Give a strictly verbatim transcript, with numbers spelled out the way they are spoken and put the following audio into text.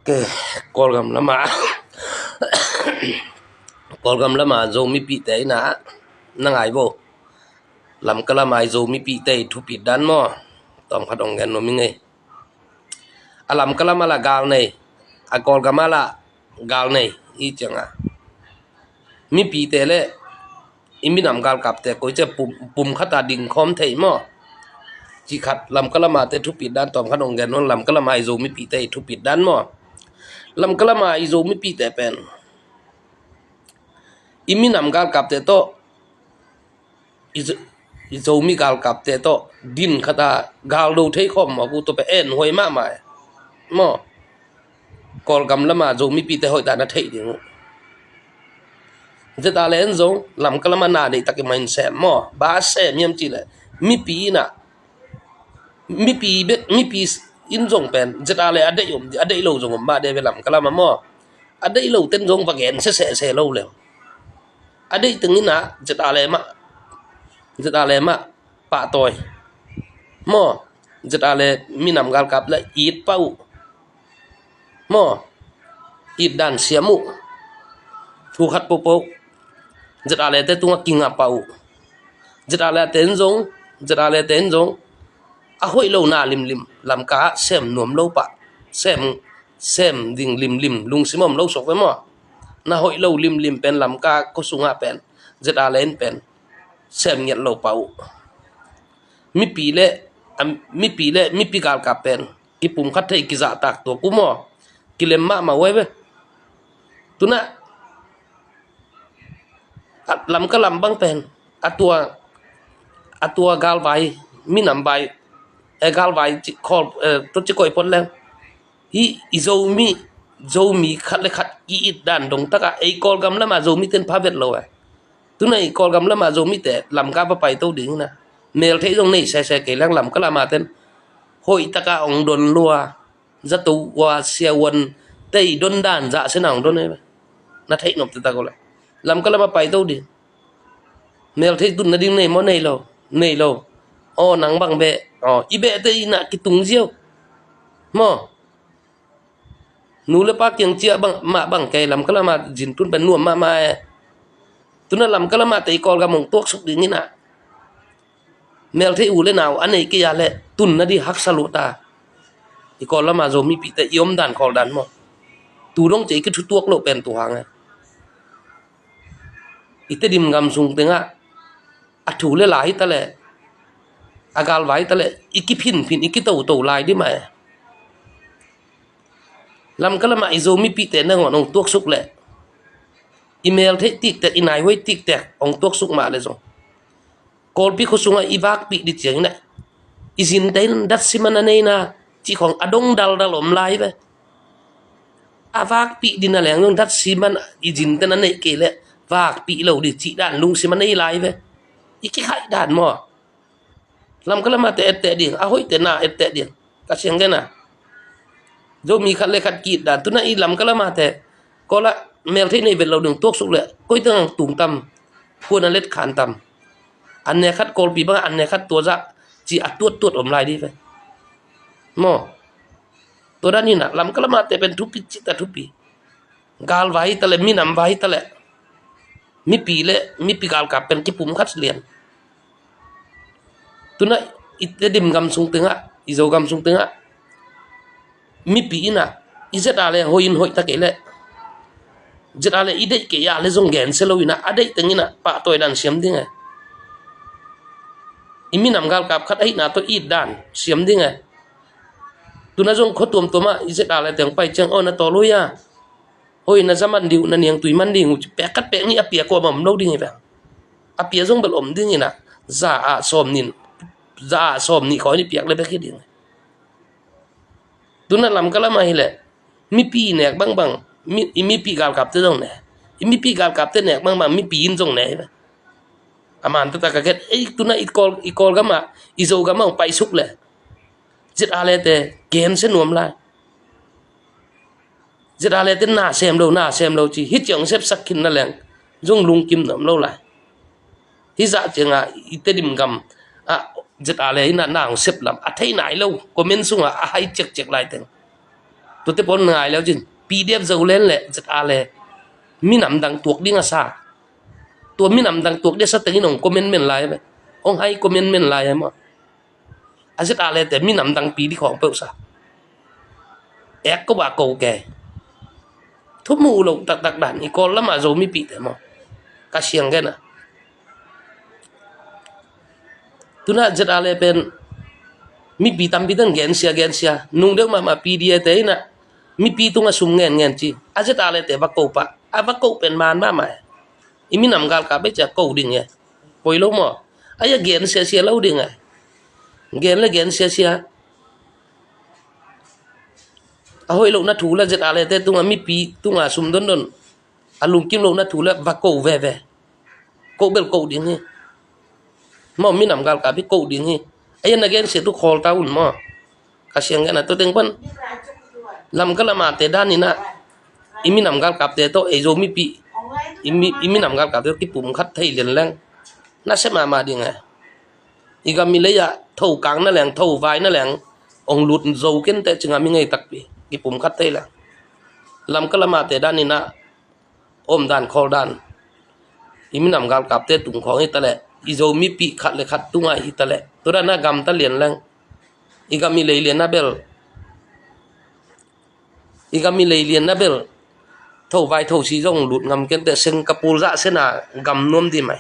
Ke Kawlgam lama Kawlgam lama Zomipihte ina na ngai vo. Lamka lama i Zomipihte i thupit dan maw? Tawmkhat hong gen nuam ing ei. A Lamka lama la gal nei, a Kawlgam a la gal nei i cianga mipite le i minam galkapte koici pum, pum khata dingkhawm thei maw? Ci khat Lamka lamate thupit dan tawmkhat hong gen nuam. Lamka lama i Zomipihte i thupit dan maw? Lamka lama i Zomipihte pen i minam galkapte tawh i Zo, i Zomi galkapte tawh din khata galdo thei khawm maw? Ku tawh pe en huai mahmah e maw? Kawlgam lama Zomipihte hoih ta na theih ding uh. Zeta le en zong Lamka lama na neih takin ma in sem maw? Ba sem hiam cih leh mipi ina mipi bek, mipi in zong pen zeta le a deih om, a deih lo zong om mah de ve Lamka lama maw? A deih lo ten zong va gen sesese lo le. A deih teng ina zeta le mah, zeta le mah pahtawi maw? Zeta le minam galkap le it pah uh maw? It dan siam uh. Thu khat popo zeta le te tunga kinga pah uh. Zeta le te in zong, zeta le te in zong a hoih lo na limlim Lamka sem nuam lo pah, sem, sem ding limlim lungsim om lo sok ve maw? Na hoih lo limlim pen Lamka khuasungah pen zeta le in pen sem ngiat lo pah uh. Mipi le, a, mipi le mipi galkap pen kipum khat thei kizahtak tuak uh maw? Kilem mahmah uh ai ve. Tuna a Lamka lam bang pen a tua, a tua galvai, minam vai, e, galvai ci, khawl, e, tua ci koih phot leng hi i Zomi, Zomi khat le khat i it dan dong taka ei Kawlgam lama Zomi ten pha vet lo e. Tuna i Kawlgam lama Zomite Lamka va paito ding ina mel thei zong nei sese kei leng Lamka lama ten hoih taka ong don lua, zato ua siawan tei don dan zah sena ong don e. Na theih nop te tak o le Lamka lama paito ding. Mel thei tun na ding nei maw? Nei lo, nei lo. Aw, nang bang beh, aw, i beh te ina kitung ziau maw? Nu le pa kiang ciah bang, mah bang kei Lamka lama zin tun pen nuam mahmah e. Tuna Lamka lama te i Kawlgam ong tuaksuk ding ina mel thei u le nau a nei kei a le tun na di haksa lo ta. I Kawl lama Zomipihte i om dan khawl dan maw? Tu dong ci i kithutuak lo pen tu hang e. I Tedim gam sung tengah a thu le la hi ta le, a galvai hi ta le, i kiphinphin, i kitoto lai di mah e. Lamka lama i Zomipihte nangawn ong tuaksuk le i mel theih tiktek, i naihuai tiktek ong tuaksuk mah le zong Kawlpi khua sungah i vakpih di ciangin ah i zinte in datsi man a neina cih khawng a dong daldal om lai ve. A vakpih di na leng zong datsi man i zinte na neih kei leh vakpih lo di cih dan lungsim a nei lai ve. I kikhaih dan maw? Lamka lamate etteh ding, a hoihte na etteh ding. Ka siang gen a Zomi khat le khat ki-it dan. Tuna i Lamka lamate Kawla meltheih nei vet lo ding tuaksuk le koi tang tung tam, khuan a let khan tam. An ne khat Kawlpi bang an ne khat tua zah ci a tuattuat om lai di ve maw? Tua dan ina Lamka lamate pen thupi cita thupi. Galvai hi ta le, minam vai hi ta le, mipi le mipi galkap pen kipum khat lian. Tuna i Tedim gam sung tengah, i Zogam sung tengah mipi ina i zet a le hoih in hoih ta kei le, zet a le i deih kei a le zong gensia lo ina a deih teng ina pahtawi dan siam ding e. I minam galkap khat ahihna tawh it dan siam ding e. Tuna zong khua tuamtuam ah i zet a le teng pai ciang aw na tawl uh hia, hoih na za man ding uh, na niangtui man ding uh ci pek khat pek nih a pia kuamah om lo ding hi ve. A pia zong bel om ding ina za ah sawm nih, za ah sawm nih khawi nih piak le bek hi ding. Tuna Lamka lamah hi le mipi nek bangbang, mi, i mipi galkapte zong ne, i mipi galkapte nek bangbang mipi in zong ne hi ve. A man taktak a gen ei, tuna i Kawl, i Kawlgam ah, i Zogam ah hong paisuk le zet a le te gensia nuam lai. Zet a le te na sem lo, na sem lo ci hi ciang sepsak khin na leng zong lungkim nuam lo lai. Hi zah ciang a i Tedim gam ah zet a le ina na hong sep lam a thei nai lo, comment sung ah a hai ciakciak lai teng. Tuate pawl ngai leu cin, P D F Zoland le Z R le minam dang tuak ding a sa. Tua minam dang tuak ding a sa tengin hong comment men lai ve. Hong hai comment men lai ve maw. A Z R le te minam dang pi ding khawng peuh sa. Ek ko ba ko ke. Thu mu lo taktak dan i Kawl lama Zo mipite maw. Ka siang gen a. Tuna Z R le pen mipi tampi ten gensia gensia. Nung deuh mahmah P D F te ina mipi tunga sum ngen ngen ci. A Z R le te va ko pah. A va ko pen man mahmah. I minam galkap bek cia ko ding e. Poi lo maw. A ia gensia sia lo ding e. Gen le gensia sia. A hoih lo na thu la Z R le te tunga mipi tunga sum dondon. A lungkim lo na thu la va ko veve. Ko bel ko ding hi. Maw minam galkap hi ko ding hi. A ia na gensia tu khawl ta un maw. Ka siang gen a tua teng pan. Lamka lama te dan ina. I minam galkap te to ei Zo mipi. I mi, i minam galkap te to kipum khat thei lian leng. Na se mama ding e. I gam i lei a tho kang na leng, tho vai na leng. Ong lut Zo ken te cinga mi ngei takpi. Kipum khat thei leng. Lamka lama te dan ina. Om dan khawl dan. I minam galkap te tung khawng hi ta le. I Zo mipi khat le khat tunga hi ta le. Tua dan a gam ta lian leng. I gam i lei lian a bel. I gam i lei lian a bel. Tho vai tho si zong lut ngam ken te Singapore zah sena gam nuam di mai.